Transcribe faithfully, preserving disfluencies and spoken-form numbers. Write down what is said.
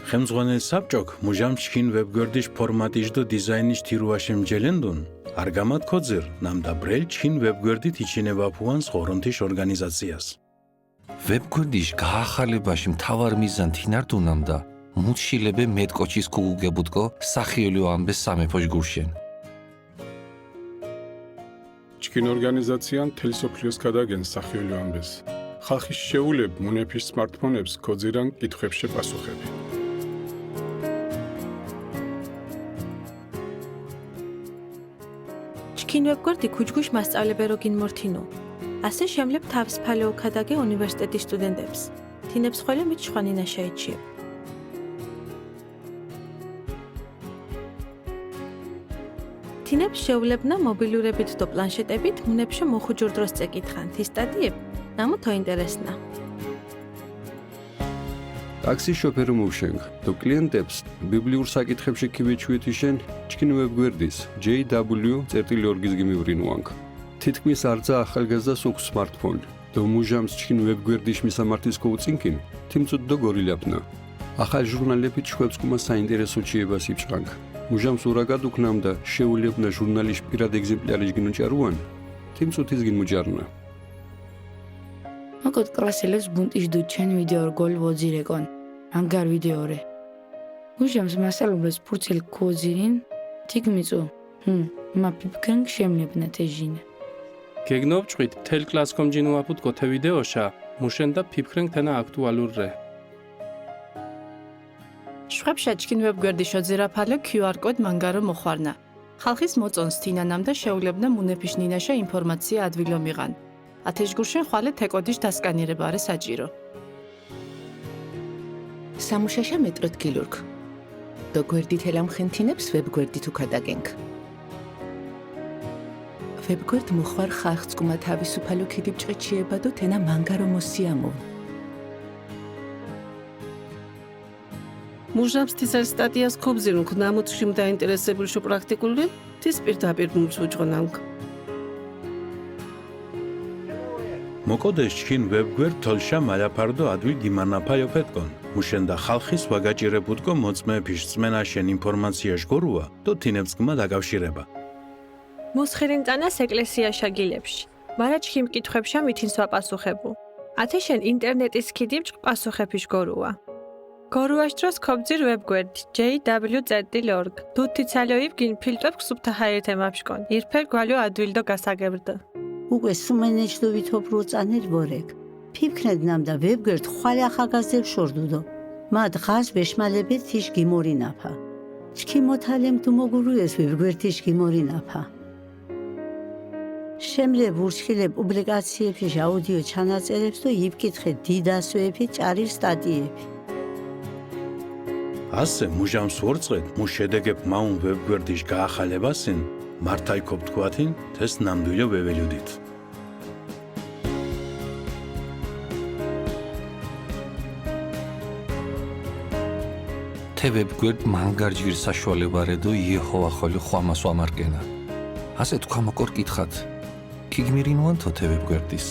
ხელმძღვანელ საბჭოქ მუჟამს ჩქინ ვებგვერდიშ ფორმატიშ დო დიზაინიშ თირუაშე მჯელენდუნ, არგამად ქოძირ, ნამდა ბრელ ჩქინ ვებგვერდით იჩინებაფუანს ღორონთიშ ორგანიზაციას. ვებგვერდიშ გაახალებაში მთავარ მიზან თინარდუნ, ნამდა მუთშილებე მეტ კოჩის ქუგუგებუდკო სახიოლი ამბეს სამეფოშ გურშენ. ჩქინ ორგანიზაცია მთელ სოფლიოს ქადაგენს სახიოლი ამბეს. ხალხის შეულებ მუნეფიშ სმარტფონებს ქოძირან კითხვებშე პასუხები. ჩქინ ვებგვერდი ქუჯგუშ მასწავლებერო გინმორთინუ. ასე შემლებ თავისფალო ქადაგე უნივერსიტეტის სტუდენტებს. თინებს ხოლე მით ܫხვა ნინაშა იჩიებ. თინებს შეულებნა მობილურებით დო პლანშეტებით მუნეფშე მოხუჯურ დროს წეკითხან, თის სტატიებ ნამუ თო ინტერესნა. ტაქსის შოფერო მუვშენქ, დო კლიენტებს ბიბლიურ საკითხებში ქივეჩუეთიშენ ჩქინ ვებგვერდის ჯეი დაბლიუ წერტილი ორგის გიმივრინუანქ. თითქმის ართსა ახალგაზრდას უქ სმარტფონ, დო მუჟამს ჩქინ ვებგვერდიშ მისამართის ქოუწინქინ, თიმწუდ დო გორილაფნა. ახალ ჟურნალებით შვებს კუმა საინტერესო ჩიებას იბჭყანქ. მუჟამს ურაგად უქ, ნამდა შეულებნა ჟურნალიშ პირად ეგზემპლიარიშ გინუჭარუან, თიმწუდ თის გინმუჭარნა. აკოთ კლასელებს ბუნტიშ დუჩენ ვიდეო რგოლ ვოძირეკონ, მანგარ ვიდეორე. მუჟამს მასალობლეს ფურცელი ქოძირინ, თიქ მიწუ, ჰმ, მა ფიფქრენქ შემლებნა თე ჟინე. გეგნობჭყვით, მთელ კლასს ქომჯინუაფუდ გოთე ვიდეოშა, მუშენდა ფიფქრენქ თენა აქტუალურ რე. შვებშა ჩქინ ვებგვერდი შოძირაფალე ქიუ არ კოდ მანგარო მოხვარნა. ხალხის მოწონს თინანამდა შეულებნა მუნეფიშ ნინაშა ინფორმაცია ადვილო მიღან. ათეშგურშენ ხვალე თეკოდიშ დასკანირებარე საჭირო. სამუშაშა მეტროთ გილურქ. დო გვერდით ელამხენთინებს ვებგვერდით უქადაგენქ. ვებგვერდ მოხვარ ხალხს კუმა თავისუფალო ქიდიბჭყი ჩიებადო თენა მანგარო მოსიამო. მუჟამს თისელ სტატიას ქობზირუნ ქნამუთ შიმ დაინტერესებულშო პრაქტიკული, თის პირდაპირ მულს უჭონანქ. მოკოდეს ჩქინ ვებგვერდ თოლშა მალაფარდო ადვი გიმანაფაიოფეთკონ, მუშენდა ხალხის ვაგაჭირებუდკო მოწმეფიშ წმენაშენ ინფორმაცია ჟგორუა, დო თინებს გმა დაკავშირება. მუსხირინტანას ეკლესია შაგილებში. მარა ჩქიმ კითხვებშა მითინ სვაპასუხებუ. ათეშენ ინტერნეტის ქიდიბჭ პასუხეფიშ გორუა. გორუაშ დროს ქობძირ ვებგვერდ ჯეი დაბლიუ წერტილ ორგ. დუთი ცალოიბ გინ ფილტვებ ქსუბთა ჰაირთე მაფშკონ. ირფელ გვალო ადვილ დო გასაგებრდ. უკე სუმენეჩ დო ვითოფ რუწანილ ვორეკ. ფიფქნედ ნამდა ვებგვერდ ხვალი ახალგაზრდებ შორდუდო. მა დღას ვეშმალებით თიშ გიმორინაფა. ჩქი მოთალემ თუ მოგურუეს ვებგვერდ თიშ გიმორინაფა. შემლებ ურჩხილებ პუბლიკაციებშ აუდიო ჩანაწერებს თუ იბკითხე დიდასოეფი ჭარილ სტატიები. ასე მუჟამს ვორწყეთ, მუ შედეგებ მაუნ ვებგვერდიშ გაახალებასინ, მართაი ქობთქვათინ, თეს ნამდვილო ვეველიუდით. თე ვებგვერდ მანგარ ჯვირ საშუალება რე დო იეჰოვა ხოლო ხვამას ვამარკენა. ასე თქვა მოკორ კითხათ. ქიგმირინუანთო თე ვებგვერდის.